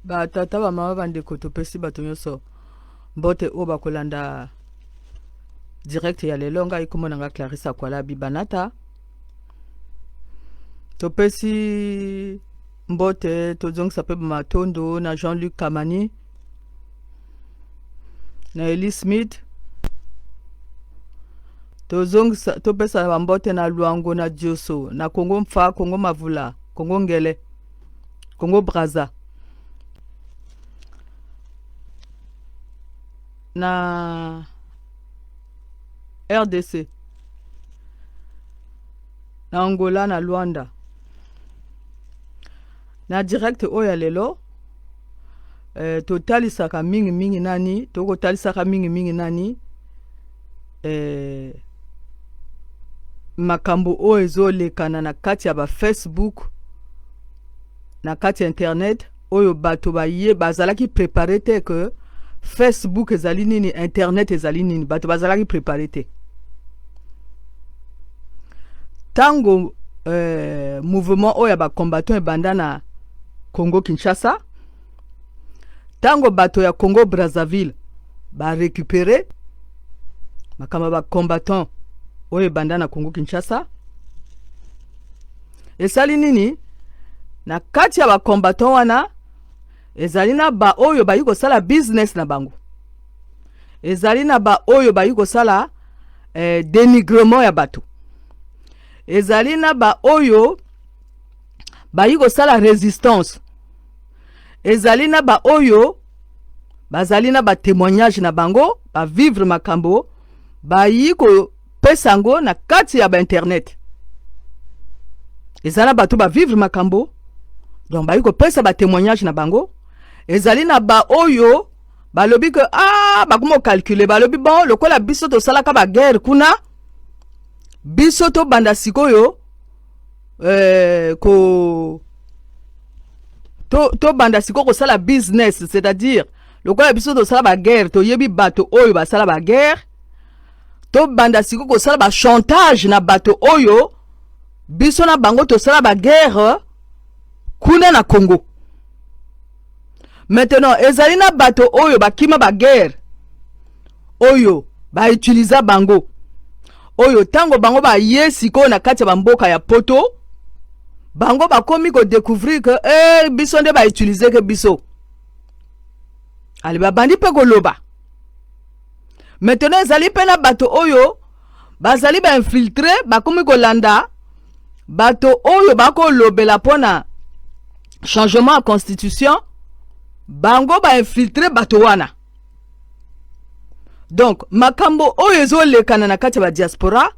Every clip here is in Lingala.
Ba tata, ba mama, ba ndeko, topesi bato nyonso mbote oyo bakolanda direct ya lelo. Ngai kombo na nga Clarisse Akwala Bibanata. Topesi mbote, tozongisa mpe matondo na Jean-Luc Kamani, na Eli Smith. Tozongisa, topesa bambote na Luango, na Dioso, na Kongo Mfa, Kongo Mavula, Kongo Ngele, Kongo Braza, na RDC, na Angola, na Luanda. Na direct oyo ya lelo, totalisaka mingimingi nani, tokotalisaka mingimingi nani, makambo oyo ezolekana na kati ya bafacebook, na kati ya internet, oyo bato baye bazalaki préparé te ke Facebook ezali nini, internet ezali nini. Bato bazalaki préparé te. Ntango mouvement oyo ya bacombattant ebanda na Congo Kinshasa, ntango bato ya Congo Brazzaville barécupérer makambo ya bacombattant oyo ebanda na Congo Kinshasa, esali nini? Na kati ya bacombattant wana, ezali na baoyo bayi kosala business na bango, ezali na baoyo bayi kosala dénigrement ya bato, ezali na baoyo bayi kosala résistance, ezali na baoyo bazali na batémoignage na bango, bavivre makambo, bayi kopesa yango na kati ya bainternet. Eza na bato bavivre makambo, donc bayi kopesa batémoignage na bango. Ezali na baoyo balobi ke ah, bakoma kocalculer, balobi: bon, lokola biso tosalaka baguerre kuna, biso tobanda sikoyo ko tobanda sikoyo kosala business, c'est-à-dire lokola biso tosala baguerre, toyebi bato oyo basala baguerre, tobanda sikoyo kosala bachantage na bato oyo biso na bango tosala baguerre kuna na Congo. Maintenant, ezali na bato oyo bakima baguerre, oyo bautiliza bango, oyo ntango bango baye sikoyo na kati ya bamboka ya Poto, bango bakomi kodécouvrir ke biso nde bautilize ke biso. Ale, babandi mpe koloba. Maintenant, ezali mpe na bato oyo bazali bainfiltrés, bakomi kolanda bato oyo bakolobela mpona changement ya constitution, bango bainfiltré bato wana. Donc makambo oyo ezolekana na kati ya badiaspora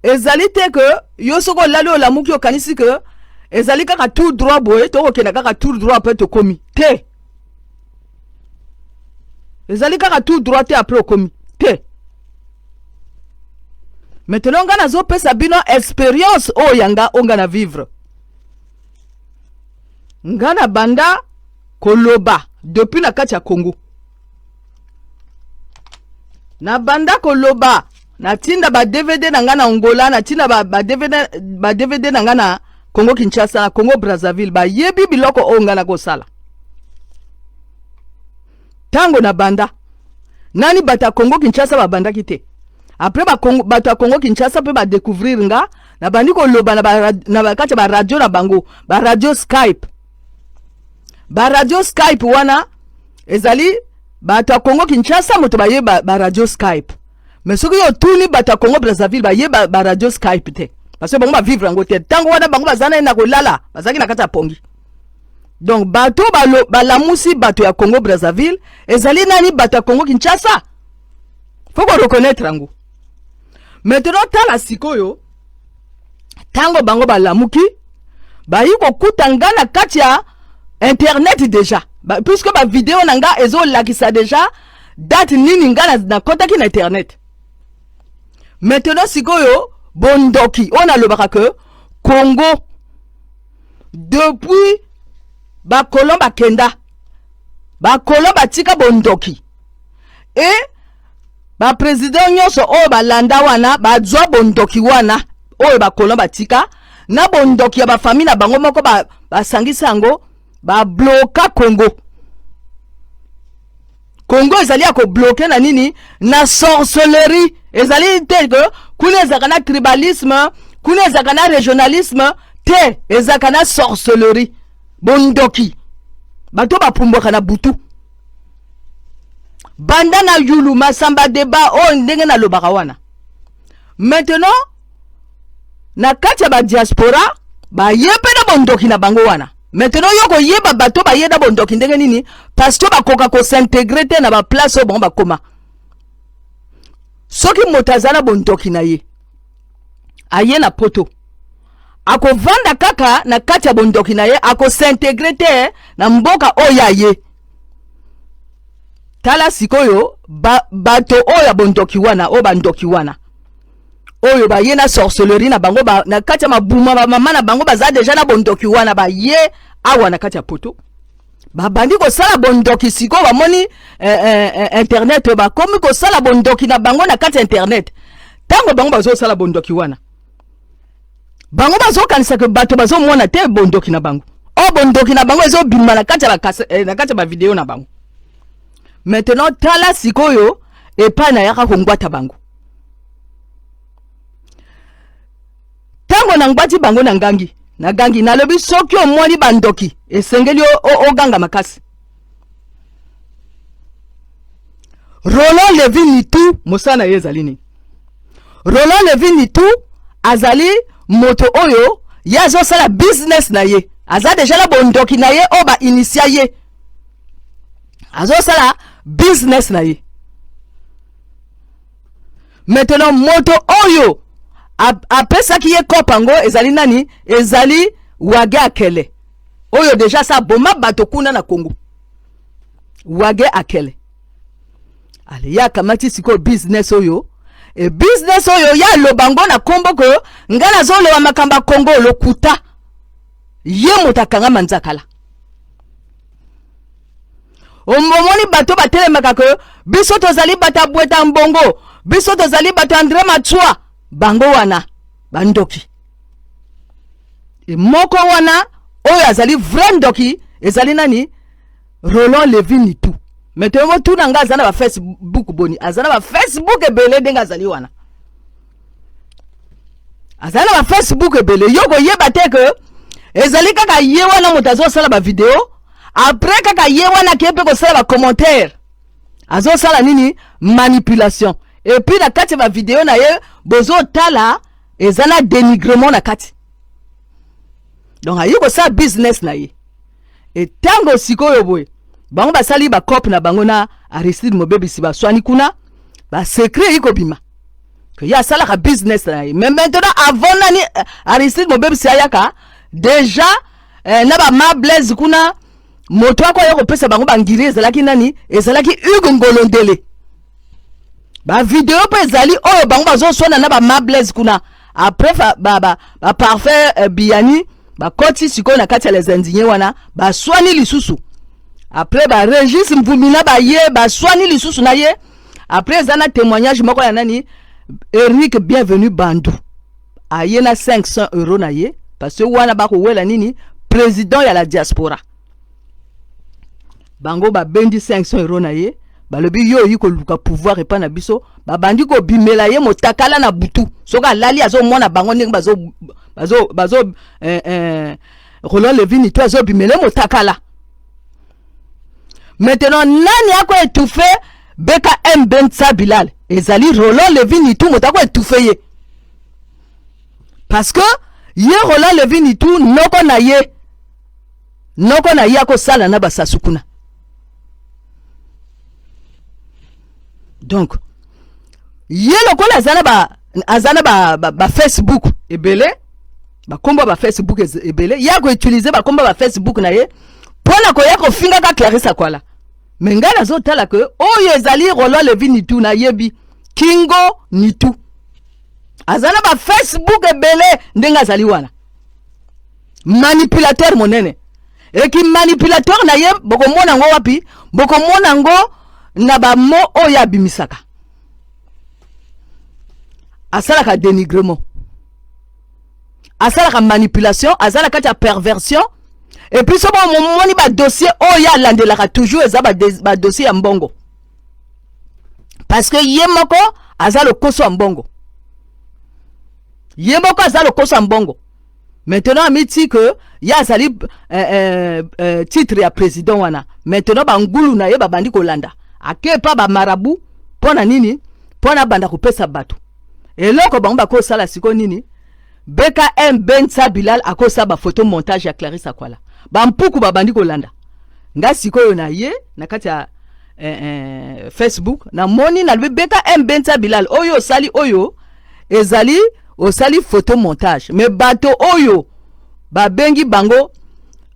ezali te ke yo soki olali, olamuki, okanisi ke ezali kaka tout droit boye, tokokenda kaka tout droit mpe tokomi te. Ezali kaka tout droit te, après okomi te. Maintenant, nga nazopesa bino expérience oyo ya nga, oyo nga na vivre. Nga na banda koloba depuis na kati ya Congo, na banda koloba, natinda ba DVD na nga na Angola, natinda ba DVD, ba DVD na nga na Congo Kinshasa, na Congo Brazzaville, bayebi biloko oyo nga nakosala. Ntango na banda nani, bato ya Congo Kinshasa babandaki te. Après, bato ya Congo Kinshasa mpe badécouvrir nga, nabandi koloba na kati ya baradio na bango, baradio Skype. Baradio Skype wana ezali bato ya Congo Kinshasa moto baye baradio Skype. Mais soki otuni bato ya Congo Brazzaville, baye baradio Skype te, parce que bango bavivre yango te. Ntango wana bango baza nani na kolala, bazalaki na kati ya pongi. Donc bato balamusi bato ya Congo Brazzaville ezali nani? Bato ya Congo Kinshasa. Faut koreconnaître yango. Maintenant, tala sikoyo, ntango bango balamuki, bayi kokuta nga na kati ya internet déjà ba, puisque bavideo na nga ezolakisa déjà date nini nga nakɔtaki na internet. Maintenant sikoyo, bondoki oyo nalobaka ke Congo, depuis bacolon bakenda, bacolon batika bondoki e baprésident nyonso oyo balanda wana bazwa bondoki wana oyo bacolon batika na bondoki ya bafamille na bango moko, basangisa yango. Babloka Congo. Congo ezali ya kobloke na nini? Na sorcellerie. Ezali te ke kuna ezalaka na tribalisme, kuna ezalaka na regionalisme te, ezalaka na sorcellerie, bondoki. Bato bapumbwaka na butu banda na yulu masamba deba oyo ndenge nalobaka wana. Maintenant na kati ya badiaspora baye mpe na bondoki na bango wana. Maintenant yo koyeba bato baye na bondoki ndenge nini? Parce que bakoka kosintegre te na baplace oyo bango bakoma. Soki moto aza na bondoki na ye, aye na poto, akovanda kaka na kati ya bondoki na ye, akosintegre te na mboka oyo aye. Tala sikoyo bato oyo ya bondoki wana, oyo bandoki wana oyo baye na sorcellerie na bango na kati ya mabuma bamama na bango baza deja na bondoki wana, baye awa na kati ya poto, babandi kosala bondoki. Sikoyo bamoni internet, bakomi kosala bondoki na bango na kati ya internet. Ntango bango bazosala bondoki wana, bango bazokanisa ke bato bazomona te bondoki na bango. Oyo bondoki na bango ezobima na kati ya bavideo na bango. Maintenant tala sikoyo epai nayaka kongwata bango. Ntango nangwati bango, na ngangi, nagangi, nalobi: soki omoni bandoki, esengeli oganga makasi. Roland Levi Nitu, mosala na ye ezali nini? Roland Levi Nitu azali moto oyo ye azosala business na ye, aza deja na bondoki na ye oyo bainisia ye, azosala business na ye. Maintenant moto oyo apesaki ye kope yango ezali nani? Ezali Wage Akele oyo deja sa aboma bato kuna na Congo. Wage Akele ale ye akamati sikoyo business oyo. E business oyo ye aloba ngo na nkombo ko ngai nazoloba makambo ya Congo, lokuta. Ye moto akangama nzakala. Omoni bato batelemaka ke biso tozali bato ya Bweta Mbongo, biso tozali bato ya Andre Matswa, bango wana bandoki. E moko wana oyo azali vrai ndoki ezali nani? Roland Levi Nitu. Maintenant motuna nga: aza na bafacebook boni? Aza na bafacebook ebele. Ndenge azali wana, azali na bafacebook ebele. Yo koyeba te ke ezali kaka ye wana moto azosala bavideo. Après kaka ye wana akeye mpe kosala bacommentaire, azosala nini? Manipulation. Et puis na kati ya bavideo na ye bozotala, eza na dénigrement na kati. Donc aye kosala business na ye. Etango sikoyo boye bango basali bacope na bango na Aristide Mobebisi, baswani kuna, basecret eyi kobima ke ye asalaka business na ye. Mais maintenant, avant nani, Aristide Mobebisi ayaka déjà na bama Blaise kuna, moto ako aya kopesa bango bangiri ezalaki nani? Ezalaki Hugue Ngolondele. Bavideo mpe ezali oyo bango bazoswana na bama Blaise kuna. Après baparfait ba, ba biyani bakoti sikoyo na kati ya les indignés wana, baswani lisusu. Après barégis Mvumina baye, baswani lisusu na ye. Après eza na témoignage moko ya nani, Eric Bienvenu Bandu, aye na 500 € na ye, parce que wana bakowela nini? Président ya la diaspora. Bango babendi 500 € na ye, balobi: yo oyi koluka pouvoir epai na biso. Babandi kobimela ye motakala na butu. Soki alali, azomona bango ndenge bazo bazo bazo Roland Levini to azobimela ye motakala. Maintenant nani akoétouffe BKM Bensa Bilal? Ezali Roland Levini tu moto akoétouffe ye, parce que ye Roland Levini tu, noko na ye akosala na basasu kuna. Donc ye lokola aza na ba Facebook ebele, bakombo ya bafacebook ebele, ye akoutilize bakombo ya bafacebook na ye mpo na koya kofingaka Clarisse Akwala. Me ngai nazotala ke oyo ezali Roland Levi Nitu, nayebi Kingo Nitu aza na bafacebook ebele. Ndenge azali wana, manipulateur monene. Eki manipulateur na ye, bokomona yango wapi? Bokomona yango na bamo oyo abimisaka, asalaka dénigrement, asalaka manipulation, aza na kati ya perversion. Et puis so bomoni badossier oyo alandelaka toujours, eza badossier ya mbongo, parce que ye moko aza lokoso ya mbongo, ye moko aza lokoso ya mbongo. Maintenant amiti ke ye azali titre ya président wana. Maintenant bangulu na ye babandi kolanda, ake epa bamarabu. Mpo na nini? Mpo na banda kopesa bato eloko bango bakosala. Sikoyo nini? BKM Bensa Bilal akosala bafoto montage ya Clarisse Akwala. Bampuku babandi kolanda nga sikoyo na ye na kati ya Facebook. Namoni, nalobi: "BKM Bensa Bilal, oyo osali oyo ezali osali photo montage." Mais bato oyo babengi bango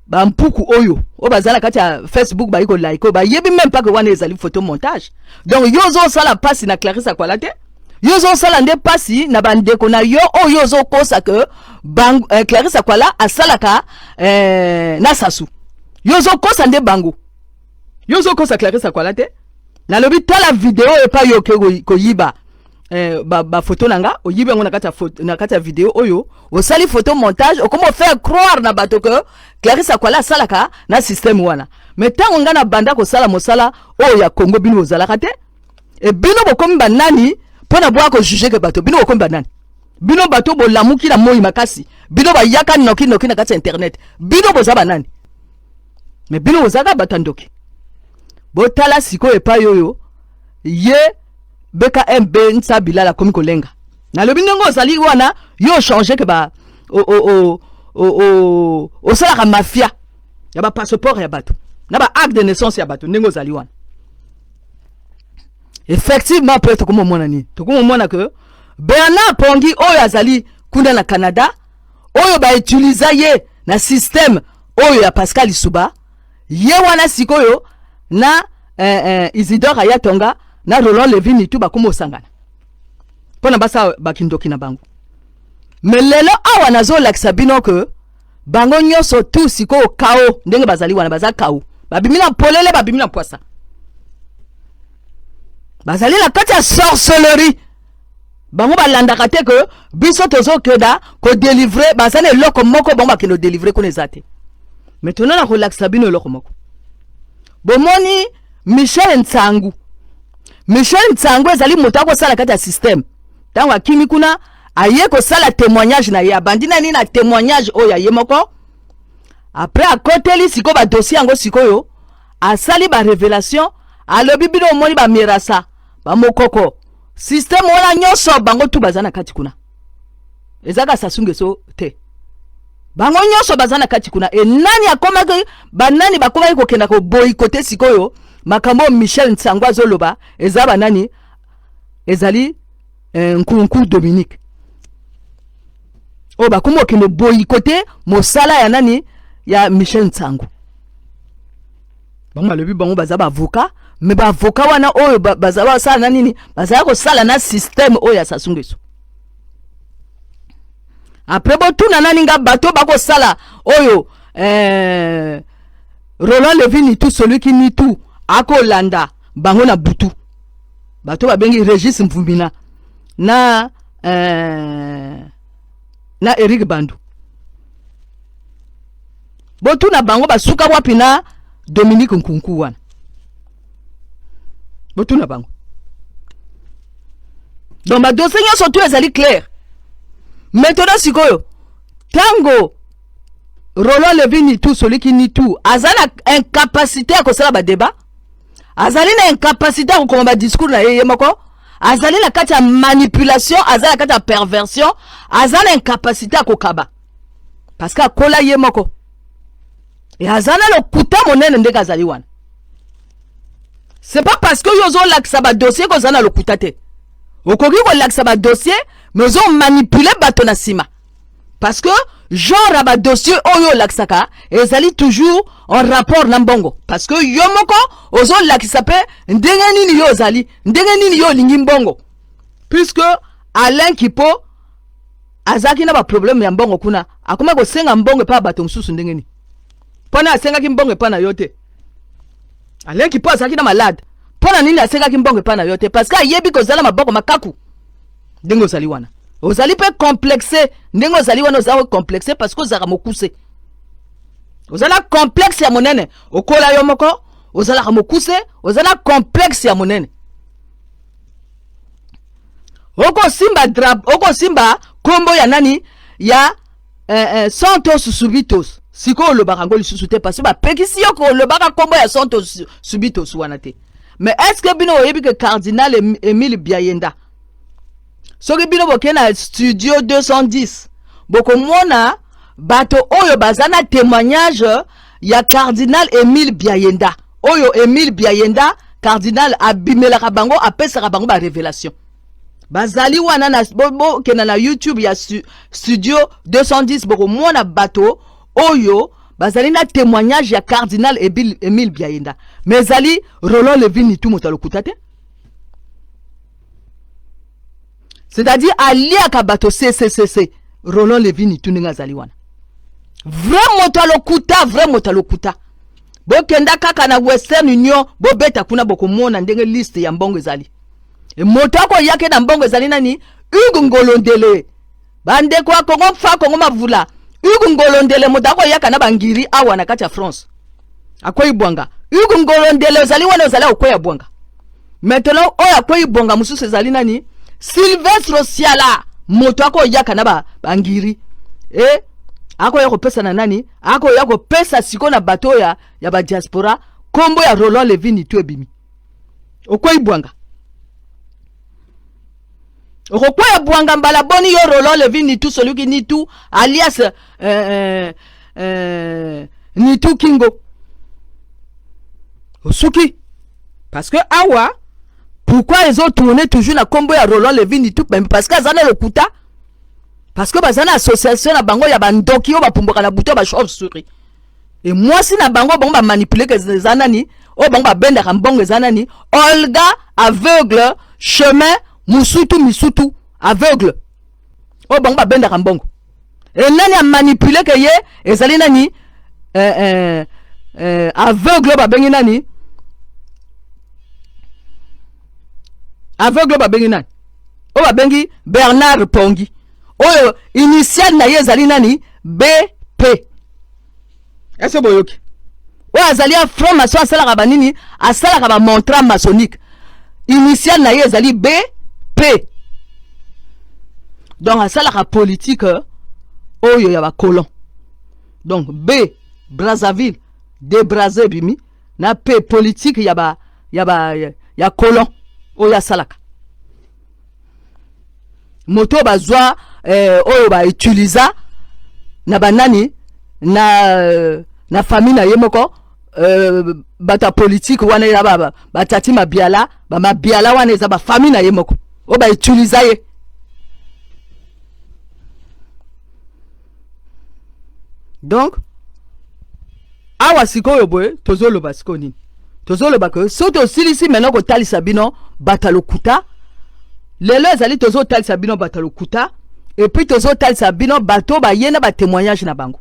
bampuku oyo oyo baza na kati ya Facebook, bayi kolike oyo, bayebi même pas que wana ezali photo montage. Donc yo ozosala mpasi na Clarisse Akwala te, yo ozosala nde mpasi na bandeko na yo oyo ozokosa ke Clarisse Akwala asalaka na Sasu. Yo ozokosa nde bango, yo ozokosa Clarisse Akwala te. Nalobi: "Tala video epai yo oke koyiba bafoto ba na nga, oyibi yango na kati ya video oyo osali photo montage, okoma ofaire croire na bato ke Clarisse Akwala asalaka na système wana." Mais ntango ngai na banda kosala mosala oyo ya Congo, bino bozalaka te. E bino bokomi banani mpo na boya kojuger ke bato? Bino bokomi banani? Bino bato bolamuki na moi makasi, bino bayaka noki noki na kati ya internet, bino boza banani? Mais bino bozalaka bato ya ndoki. Botala sikoyo epai oyo ye BKMB Nsa Bilal akomi kolenga. Nalobi: "Ndenge ozali wana, yo ochange ke ba osalaka mafia ya bapasseport ya bato na baacte de naissance ya bato, ndenge ozali wana." Effectivement, mpe tokomomona nini? Tokomomona ke Bernard Pongi oyo azali kuna na Canada, oyo bautiliza ye na système oyo ya Pascal Lisuba, ye wana sikoyo na Isidore Ayatonga na Roland Levi Nitu bakómi osangana mpo na basala bakindoki na bango. Mais lelo awa nazolakisa bino ke bango nyonso tu sikoyo kao ndenge bazali wana, baza kao, babimi na polele, babimi na pwasa, bazali na kati ya sorcellerie. Bango balandaka te ke biso tozokenda kodélivrer. Baza na eloko moko bango bakende kodélivrer kuna eza te. Maintenant na kolakisa bino eloko moko. Bomoni Michel Ntsangu? Michel Ntsangu ezali moto akosala kati ya système. Ntango akimi kuna, aye kosala témoignage na ye. Abandi nani na témoignage oyo aye moko. Après akoteli sikoyo badossier yango. Sikoyo asali barévélation, alobi: "Bino omoni bamirasa, bamokoko, système wana nyonso, bango tu baza na kati kuna. Ezaka Sassou Nguesso te, bango nyonso baza na kati kuna." E nani akomaki, banani bakomaki kokenda koboyikote sikoyo makambo oyo Michel Nsango azoloba? Eza banani? Ezali Nkunku Dominique oyo bakomi kokende boyikote mosala ya nani? Ya Michel Nsango. Bango balobi bango baza baavocat, mais baavocat wana oyo baza basala na nini? Bazala kosala na système oyo ya Sassou Nguesso. Après botuna nani nga bato bakosala oyo Roland Levi Nitu, celui qui Nitu akolanda bango na butu, bato babengi Régis Mvumina na Eric Bandu. Botuna bango basuka wapi na Dominique Nkunku wana. Botuna bango. Donc badossier nyonso tu ezali clair. Maintenant sikoyo, ntango Roland Levi Nitu, soliki Nitu aza na incapacité ya kosala badébat, azali na incapacité ya kokoma badiscours na ye ye moko, azali na kati ya manipulation, aza na kati ya perversion, aza na incapacité ya kokaba parce que akola ye moko e aza na lokuta monene ndenge azali wana. C'est pas parce que oyo ozolakisa badossier kozala na lokuta te. Okoki kolakisa badossier, mais ozomanipuler bato na nsima, parce que genre ya badossier oyo olakisaka ezali toujours en rapport na mbongo, parce que yo moko ozolakisa mpe ndenge nini yo ozali, ndenge nini yo olingi mbongo, puisque Alain Kipo azalaki na baproblème ya mbongo kuna, akoma kosenga mbongo epai ya bato mosusu. Ndenge nini? Mpona asengaki mbongo epai na yo te. Alain Kipo azalaki na malade, mpo na nini asengaki mbongo epai na yo te? Parce que ayebi kozala maboko makaku ndenge ozali wana. Ozali mpe complexe ndenge ozali wana, ozali complexe parce que ozalaka mokuse. Oza na complexe ya monene. Okola yo moko, ozalaka mokuse, oza na complexe ya monene. Okosimba drap, okosimba kombo ya nani ya Santos Subitos. Sikoyo olobaka yango lisusu te parce que bapekisi yo kolobaka kombo ya Santos Subitos wana te. Mais est-ce que bino oyebi que cardinal Emile Biayenda, soki bino boke na studio 210 bokomona bato oyo baza na témoignage ya cardinal Emile Biayenda, oyo Emile Biayenda cardinal abimelaka bango, apesaka bango ba révélation. Bazali wana na bokenda na YouTube ya studio 210, bokomona bato oyo bazali na témoignage ya cardinal Emile Biayenda. Mais ezali Roland Levin Nitu moto alokuta te, c'est-à-dire aliaka bato cccc. Roland Levin Nitu ndenge azali wana, vrai moto alokuta, vrai moto alokuta. Bokenda kaka na Western Union, bobeta kuna, bokomona ndenge liste ya mbongo ezali. E moto akoyake na mbongo ezali nani? Hugues Ngolondele. Bandeko ya Kongo mfa Kongo mavula, Hugues Ngolondele moto akoyaka na bangiri awa na kati ya France, akwei bwanga. Hugues Ngolondele ozali wana, ozali akweya bwanga. Maintenant oyo akwei bwanga mosusu ezali nani? Sylvestre Siala, moto akoyaka na bangiri. E akoya kopesa na nani? Akoya kopesa siko na bato ya ba diaspora kombo ya Roland Levin Nitu ebimi. Okwei bwanga, okokwea bwanga mbala boni yo Roland Levin Nitu, soluki Nitu alias Nitu Kingo osuki. Parce que awa pourquoi ezo tourner toujours na kombo ya Roland Levin Nitu? Parce que aza na lokuta, parce que baza na association na bango ya bandoki oyo bapumbwaka na butu ya ba chauve-souris. E mwasi na bango, bango bamanipule ke eza nani oyo bango babendaka mbongo, eza nani? Olga aveugle chemin musutu misutu aveugle oyo bango babendaka mbongo. E nani amanipule ke ye ezali nani? Aveugle oyo babengi nani? Aveugle oyo babengi nani? Oyo babengi Bernard Pongi, oyo initial na ye ezali nani? BP. Ese boyoki oyo azali ya franc maçon, asalaka banini, asalaka ba montra maçonnique, initial na ye ezali BP. Donc asalaka politique oyo ya bacolon. Donc B Brazzaville de Brazza ebimi na P politique ya ba ya ba ya colon oyo asalaka. Moto bazwa oyo ba utiliza na banani na famille na ye moko, bato ya politique wana eza batati mabiala, bamabiala wana eza bafamille na ye moko oyo ba utiliza ye. Donc awa sikoyo boye tozoloba sikoyo nini? Tozoloba ke soki tosilisi maintenant kotalisa bino bato ya lokuta lelo, ezali tozotalisa bino bato ya lokuta, et puis tozotalisa bino bato baye na batémoignage na bango.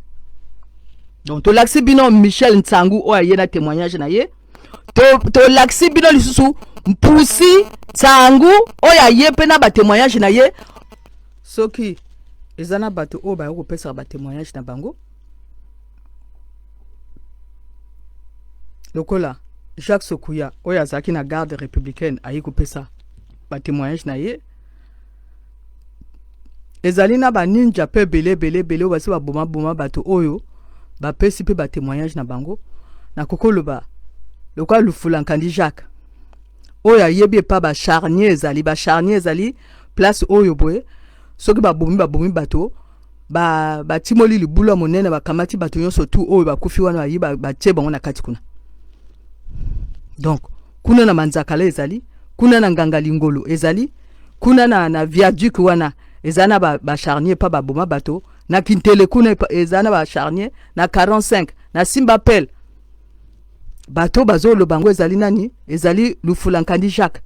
Donc tolakisi bino Michel Nsangu oyo aye na témoignage na ye, tolakisi bino lisusu Mpusi Nsangu oyo aye mpe na batémoignage na ye. Soki eza na bato oyo baye kopesaka batémoignage na bango lokola Jacques Sokuya oyo azalaki na garde républicaine, aye kopesa batémoignage na ye. Ezali na baninja mpe ebele ebele ebele oyo basi babomaboma bato oyo bapesi mpe batémoignage na bango. Nakoki koloba lokola Lufula Nkandi Jacques oyo ayebi epa bacharnier ezali, bacharnier ezali place oyo boye soki babomi bato, batimoli libulu ya monene, bakamati bato nyonso tu oyo bakufi wana, bayi batie bango na kati kuna. Donc kuna na Manzakala ezali kuna, na Nganga Lingolo ezali kuna, na viaduc wana eza na bacharnier ba pa baboma bato. Na Kintele kuna eza na bacharnier, na 45 na Simba Pele. Bato bazoloba yango ezali nani? Ezali Lufula Nkandi Jacques,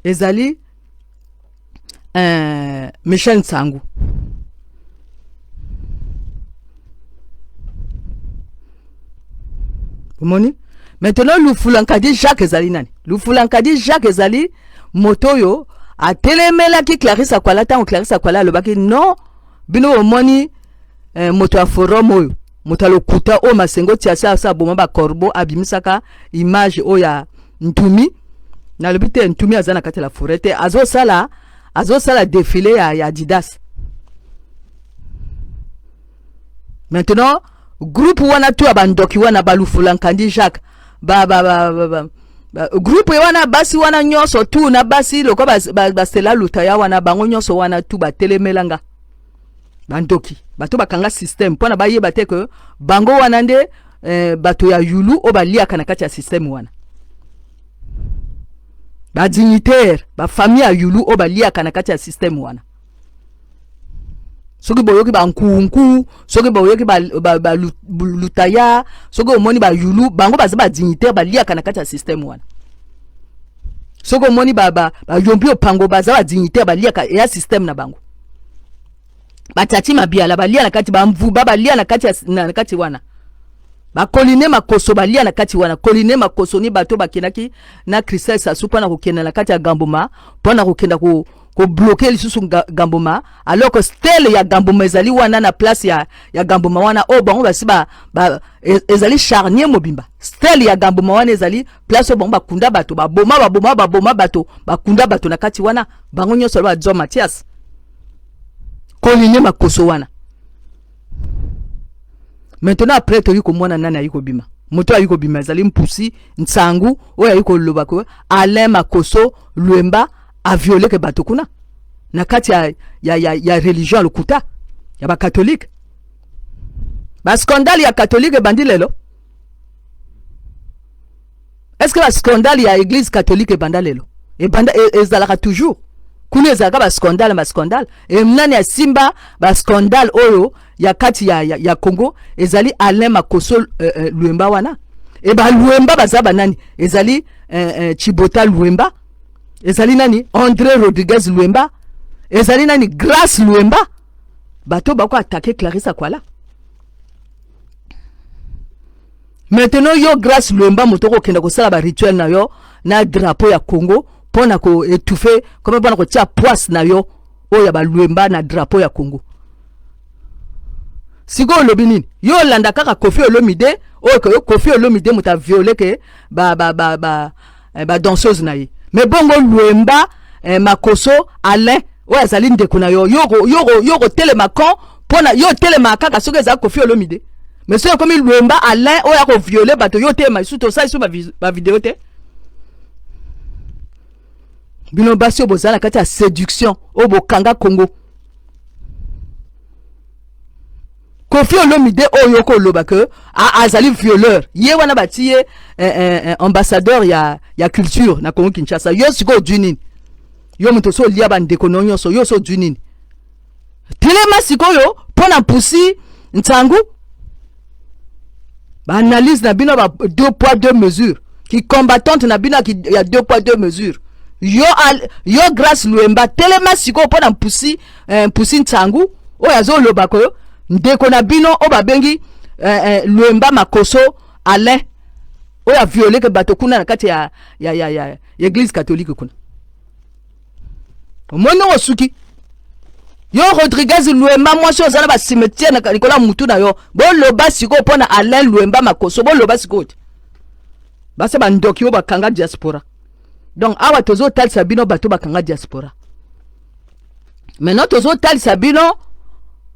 ezali Michel Nsangu. Omoni maintenant Lufula Nkadi Jacques ezali nani? Lufula Nkadi Jacques ezali moto oyo atelemelaki Clarisse Akwala ntango Clarisse Akwala alobaki non, bino omoni moto ya forum oyo. Moto ya lokuta oyo Masengo Tiasi asa aboma bacorbeau, abimisaka image oyo ya Ntumi. Nalobi te, Ntumi aza na kati ya la forêt te, azosala défilé ya Adidas. Maintenant groupe wana tu ya bandoki wana, balufula Nkandi Jacques, ba, ba, ba, ba, ba, ba, groupe wana, basi wana nyonso tu na basi lokola basela ba, lutaya wana, bango nyonso wana tu batelemelanga. Bandoki, bato bakanga système mpona bayeba te ke bango wana nde bato ya yulu oyo baliaka na kati ya système wana, badignitaire, bafamille ya yulu oyo baliaka na kati ya système wana. Soki boyoki bankunku, soki boyoki balutaya, soki omoni bayulu, bango baza badignitaire, baliaka na kati ya système wana. Soki omoni bayombi opango, baza badignitaire, baliaka ya système na bango. Batati Mabiala balia na kati, bamvuba balia na kati, na kati wana, bakoline Makoso balia na kati wana. Koline Makoso ni bato bakendaki na Christelle Sasu mpona kokenda na kati ya Gamboma, mpona kokenda kobloquer lisusu Gamboma, alors que stèle ya Gamboma ezali wana na place ya Gamboma wana oyo bango basi ezali charnier mobimba. Stèle ya Gamboma wana ezali place oyo bango bakunda bato, baboma, baboma, baboma bato, bakunda bato na kati wana. Bango nyonso bazwa Mathias Koline Makoso wana. Maintenant après toyi komona nani ayi kobima. Moto ayi kobima ezali Mpusi Nsangu oyo ayi koloba ko Alain Makoso Lwemba avioleke bato kuna na kati ya religion ya lokuta ya bacatholique. Bascandale ya catholique ebandi lelo? Est ce que bascandale ya église catholique ebanda lelo? Ebanda ezalaka toujours kuna, ezalaka bascandale, bascandale. E nani asimba bascandale oyo ya kati ya Congo? Ezali Alain Makoso Lwemba wana. E balwemba baza banani? Ezali Chibota Lwemba, ezali nani, André Rodriguez Lwemba, ezali nani, Grace Lwemba. Bato bako attaquer Clarisse Akwala. Maintenant yo Grace Lwemba, moto okokenda kosala barituel na yo na drapeau ya Congo mpo na koétouffer comme mpona kotia poisse na yo oyo ya balwemba na drapeau ya Congo. Sikoyo olobi nini? Yo olanda kaka Kofi Olomide oyo ke Kofi Olomide moto aviole ke badanseuse ba, ba, ba na ye. Mais bongo Lwemba Makoso Alain oyo azali ndeko na yo, yo kotelema kon mpona yo otelema kaka soki ezali Kofi Olomide, mais soki ekomi Lwemba Alain oyo akoviole bato, yo otelema lisusu, tosala lisusu bavideo te. Bino basi oyo bozala na kati ya séduction oyo bokanga Congo, Kofi Olomide oyo okoloba ke azali violeur, ye wana batie ye ambassadeur ya culture na Congo Kinshasa. Yo sikoyo ozwi nini? Yo moto so olia bandeko no nyonso, yo so ozwi nini? Telema sikoyo mpo na Mpusi Ntangu. Baanalyse na bino ba deux poids deux mesures, ki combattante na bino ya deux poids deux mesures. Yo Grace Lwemba, telema sikoyo mpo na Mpusi Ntangu oyo azoloba koyo ndeko na bino oyo babengi Lwemba Makoso Alain oyo avioleke bato kuna na kati ya église catholique kuna. Omoni ndenge osuki, yo Rodriguez Lwemba, mwasi oza na bacimetière na likolo ya mutu na yo. Boloba sikoyo mpo na Alain Lwemba Makoso, boloba sikoyo te. Basi bandoki oyo bakanga diaspora. Donc awa tozotalisa bino bato bakanga diaspora. Maintenant tozotalisa bino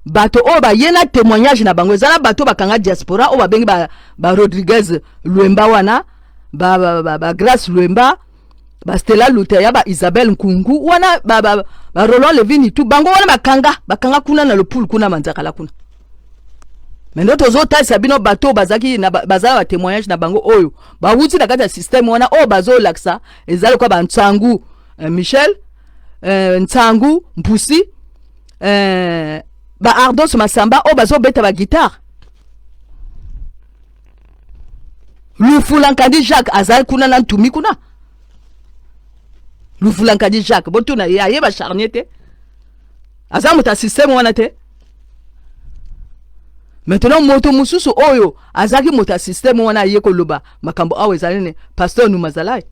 bato oyo baye na témoignage na bango. Eza na bato bakanga diaspora oyo babengi ba Rodriguez Lwemba wana, ba Grace Lwemba, ba Stella Lutaya, ba Isabelle Nkungu wana, ba Roland Levini tu. Bango wana bakanga kuna na lopulu kuna, manzakala kuna. Maintenant tozotalisa bino bato oyo bazalaki baza na batémoignage na bango oyo bawuti na kati ya système wana oyo bazolakisa. Eza lokola bantsangu Michel Ntsangu Mpusi, ba Ardos Masamba oyo bazobeta baguitare. Lufula Nkandi Jacques azali kuna na Ntumi kuna. Lufula Nkandi Jacques, botuna ye, ayeba charnier te, aza moto ya système wana te. Maintenant moto mosusu oyo azalaki moto ya système wana aye koloba makambo awa ezali ne pasteur Numazalai.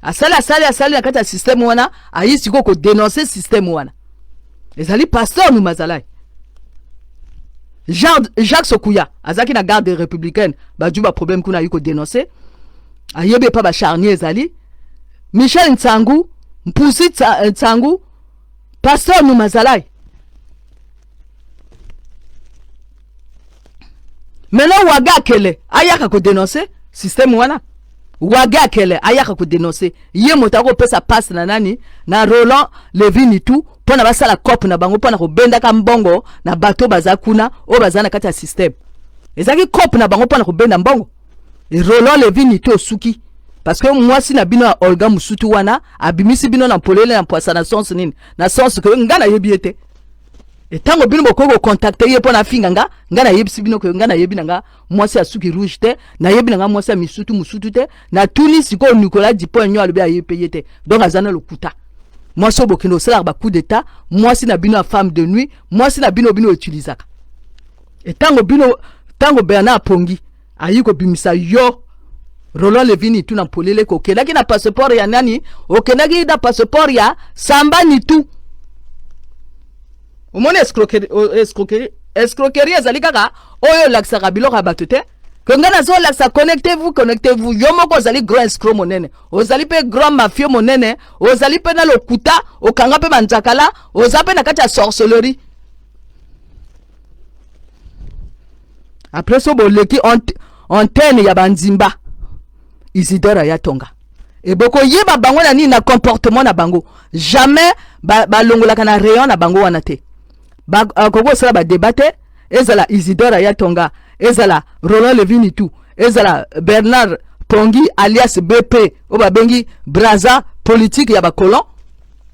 Asali, asali, asali na kati ya système wana, ayi sikoyo kodénoncer système wana. Ezali pasteur Numazalai. Jean, Jacques Sokuya azalaki na garde républicaine, baju baproblème kuna, ayi kodénonce, ayebi epa bacharnier ezali. Michel Nsangu, Mpusi Nsangu, pasteur Numazalai. Maintenant Waga Akele ayaka kodénonce système wana. Waga Akele ayaka kodénonce, ye moto akopesa passe na nani, na Roland Levi Nitu, mpo na basala cope na bango mpo na kobendaka mbongo na bato baza kuna, oyo baza na kati ya système. Ezalaki cope na bango mpo na kobenda mbongo. Roland Levi Nitu osuki, parce que mwasi na bino ya Olga Musutu wana abimisi bino na polele, na mpwasa, na sens nini? Na sens ke nga nayebi ye te. Etango bino bokoki kocontacter ye mpo na afinga nga, nga nayebisi bino ke nga nayebi na nga mwasi ya suki rouge te, nayebi na nga mwasi ya misutu musutu te. Natuni sikoyo Nicolas Dupont nyo, alobi ayebi mpe ye te. Donc aza na lokuta. Mwasi oyo bokende osalaka bacoup d'état, mwasi na bino ya femme de nuit, mwasi na bino, bino outilisaka. Etango bino, ntango Bernard Pongi ayi kobimisa yo Roland Levini tu na polele, kokendaki na passeport ya nani? Okendaki na passeport ya Samba Nitu. Omoni escroquerie, escroquerie, escroquerie ezali kaka oyo olakisaka biloko ya bato te, ke ngai nazolakisa. Connectez-vous, connectez-vous. Yo moko ozali grand escroc monene, ozali mpe grand mafieux monene, ozali mpe na lokuta, okanga mpe banzakala, oza mpe na kati ya sorcellerie. Après so boleki antenne ya banzimba Isidore Ayatonga, e bokoyeba bango na nini? Na comportement na bango. Jamais balongolaka ba na rayon na bango wana te. Bakoki kosala badébat te, ezala Isidore Ayatonga, ezala Roland Levini tu, ezala Bernard Pongi alias BP, oyo babengi Braza, politique ya bacolon.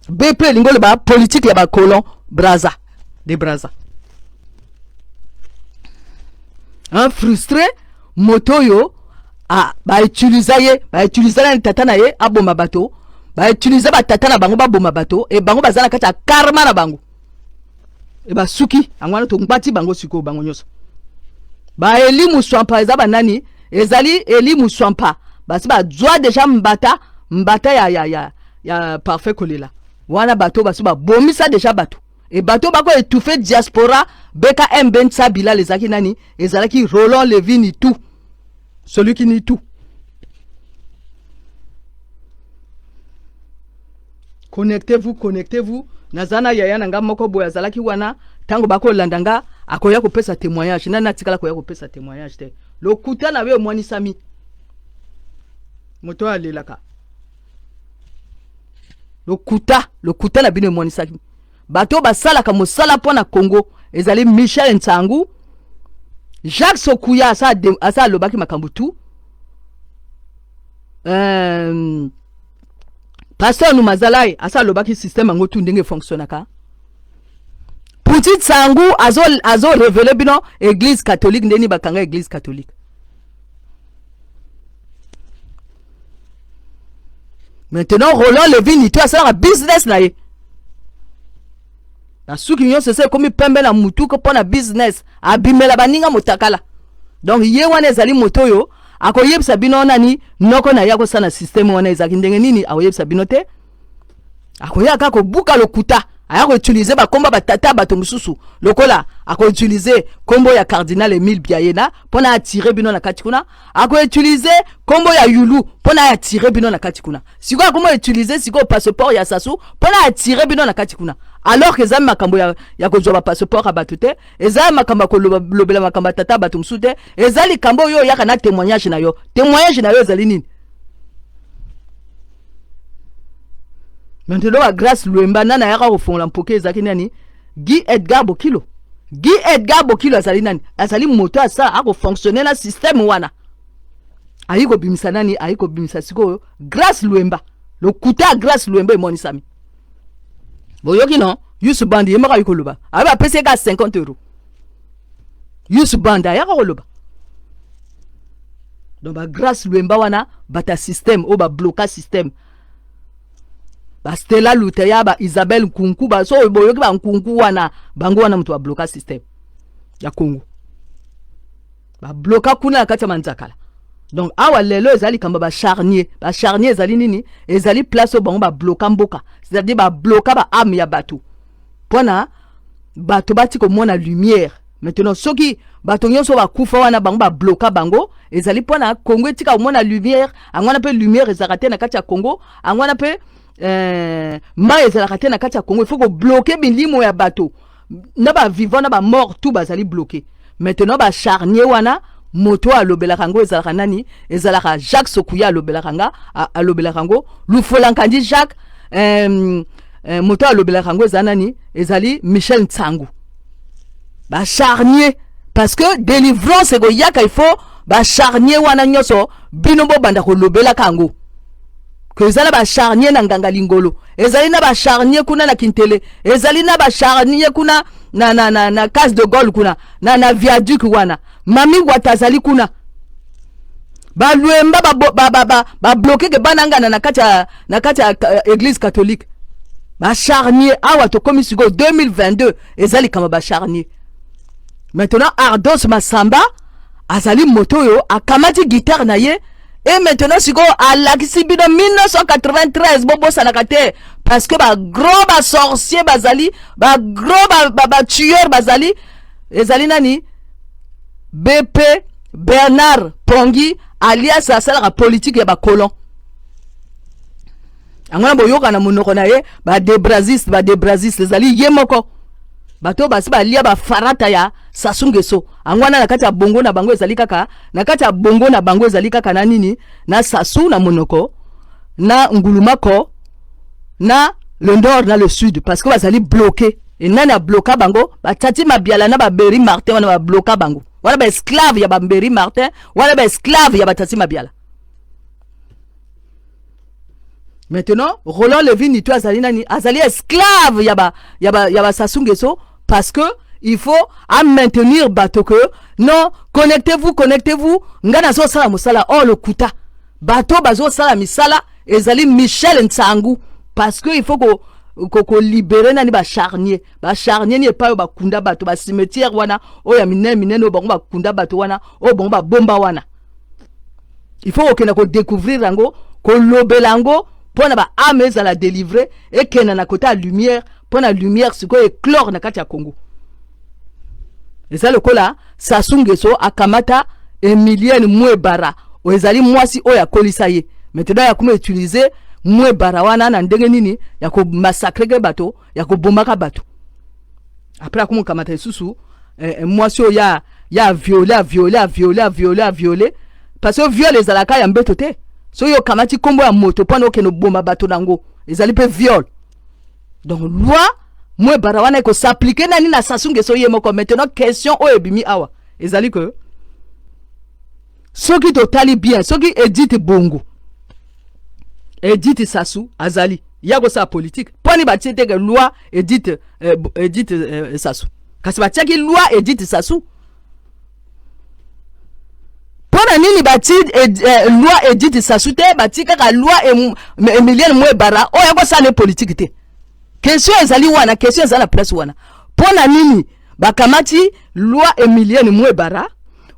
BP elingi oloba politique ya bacolon, Braza de Braza. Un frustré, moto oyo bautiliza ye, bautiliza nani? Tata na ye aboma bato, bautiliza batata na bango baboma bato, e bango baza na kati ya karma na bango, e basuki yango wana. Tongbati bango sikoyo, bango nyonso baeli muswampa. Eza banani? Ezali eli muswampa, basi bazwa deja mbata, mbata ya parfait kolela wana. Bato basi babomisa deja bato, e bato bako étouffe diaspora BKMB Nsa Bilal ezalaki nani? Ezalaki Roland Levi Nitu, celui qui nie tout. Connectez-vous, connectez-vous. Naza na yaya na nga moko boye azalaki wana ntango bakolanda nga, akoya kopesa témoignage. Nani atikala koya kopesa témoignage te? Lokuta na yo emwanisami. Moto oyo alelaka lokuta, lokuta na bino emwanisaki. Bato oyo basalaka mosala mpo na Congo ezali Michel Nsangu, Jacques Sokuya asa alobaki makambo tu, pasteur Numazalai asa alobaki système yango tu ndenge efonctionnaka. Petit Sangu azo azo révéler bino église catholique, ndeni bakanga église catholique. Maintenant Roland Levin to asalaka business na ye na suki nyonso ese ekomi pembe na mutu mpo na business, abimela baninga motakala. Donc ye wana ezali moto oyo akoyebisa bino nani noko na ye akosala na système wana ezalaki ndenge nini. Akoyebisa bino te, akoya kaka kobuka lokuta, aya koutiliser bakombo batata bato mosusu, lokola akoutiliser kombo ya cardinal Emile Biayenda mpo na atire bino na kati kuna, akoutiliser kombo ya Yulu mpo na atire bino na kati kuna. Sikoyo akoma utiliser sikoyo passeport ya Sasu mpo na atire bino na kati kuna, alors que eza makambo ya kozwa bapasseport ya bato te, eza makambo ya kolobela makambo ya tata bato mosusu te. Eza likambo oyo oyaka na témoignage na yo. Témoignage na yo ezali nini? Maintenant ba Grâce Lwemba, nani ayaka kofongola mpoke? Ezalaki nani? Guy Edgar Bokilo. Guy Edgar Bokilo azali nani? Azali moto asala, akofonctionne na système wana. Ayi kobimisa nani? Ayi kobimisa sikoyo Grâce Lwemba. Lokuta ya Grâce Lwemba emonisami. Boyoki non? Yusu Bandi ye moko ayi koloba, ayi bapesi ye kaka 50 euro. Yusu Bandi ayaka koloba. Donc bagrâce Lwemba wana, bato ya système oyo babloka système, bastela Luteya, ba Isabelle Nkunku, baso boyoki bankunku wana, bango wana moto babloka système ya Congo, babloka kuna na kati ya manzakala. Donc awa lelo ezali likambo ya bacharnier. Bacharnier ezali nini? Ezali place oyo bango babloka mboka, c'est-à-dire babloka baâme ya bato mpona bato bati komona lumière. Maintenant, soki bato nyonso bakufa wana, bango babloka bango, ezali mpona Congo etika komona lumière. Yango wana mpe lumière ezalaka te na kati ya Congo, yango wana mpe mai ezalaka te na kati ya Congo. Il faut kobloquer milimo ya bato na bavivant na bamort, tout bazali bloqué. Maintenant, bacharnier wana, moto oyo alobelaka yango ezalaka nani? Ezalaka Jacques Sokuya. Alobelaka nga, alobelaka yango Lufolankandi Jacques. Moto oyo alobelaka yango eza nani? Ezali Michel Ntsangu. Bacharnier, parce que délivrance ekoyaka, il faut bacharnier wana nyonso bino bobanda kolobelaka yango, ke eza na bacharnier na Nganga Lingolo, ezali na bacharnier kuna na Kintele, ezali na bacharnier kuna na Case de Gaulle, kuna na viaduc wana. Mami Wata azali kuna, Balwemba babloquer ke bana ngana na kati ya église catholique. Bacharnier awa, tokomi sikoyo 2022, eza likambo bacharnier. Maintenant, Ardos Masamba azali moto oyo akamati guitare na ye. E maintenant sikoyo alakisi bino 1993, bobosanaka te, parce que bagros basorcier bazali, bagros batueur bazali. Ezali nani? BP Bernard Pongi, alias asalaka politike ya bacolon. Yango na boyoka na monoko na ye, badebrasiste, badebrasiste ezali ye moko. Bato basi balia bafarata ya Sassou Nguesso. Yango wana na kati ya bongo na bango ezali kaka, na kati ya bongo na bango ezali kaka na nini? Na Sassou na monoko, na Ngulumako, na le nord, na le sud, parce que bazali bloqué. E nani abloka bango? Batati Mabiala na baberi Martin wana babloka bango wana, baesclave ya bamberi Martin wana, baesclave ya batati Mabiala. Maintenant, Roland Levin Nito azali nani? Azali esclave ya ba Sassou Nguesso, parce que il faut à maintenir bato que non, connectez-vous, connectez-vous, nga nazosala mosala. Or lokuta, bato bazosala misala ezali Michel Ntsangu, parce que il faut kolibérer nani? Bacharnier. Bacharnier ni epai oyo bakunda bato, bacimetière wana oyo ya minene minene, oyo bango bakunda bato wana, oyo bango babomba wana. Il faut kokenda kodécouvrir yango, kolobela yango mpo na baâme ezala délivré, ekenda na kota ya lumière, mpo na lumière sikoyo éclore na kati ya Congo. Eza lokola Sassou Nguesso akamata Emilienne Mwebara, oyo ezali mwasi oyo akolisa ye. Maintenant ya kuma utiliser Mwebara wana na ndenge nini? Ya komassacreke bato, ya kobomaka bato. Après akomokamata lisusu mwasi oyo ya viole, aviole, aviole, aviole, aviole, parce que viol ezalaka ya mbeto te. Soki okamati nkombo ya moto mpona okende oboma bato nango, ezali mpe viol. Donc loi Mwebara wana ekos'appliquer nani? Na Sassou Nguesso ye moko. Maintenant, question oyo ebimi awa ezali ke soki totali bien, soki Edith Bongo, Edith Sassou azali ya kosala politique, mponi batie te ke loi Edith Sassou? Kasi batiaki loi Edith Sassou. Mpo na nini bati loi Edith Sassou te, bati kaka loi Emilienne Mwebara oyo akosala politique te? Question ezali wana, question ezali na place wana. Mpo na nini bakamati loi Emilienne Mwebara?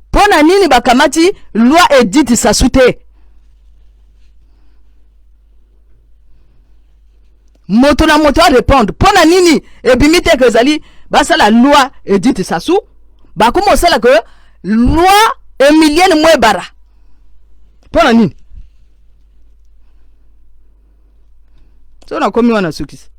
Mpo na nini bakamati loi Edith Sassou te? Moto na moto arépondre. Mpo na nini ebimi te ke ezali basala loi Edith Sassou, bakoma osala ke loi Emilienne Mwebara? Mpo na nini? So nakomi wana, sukisi.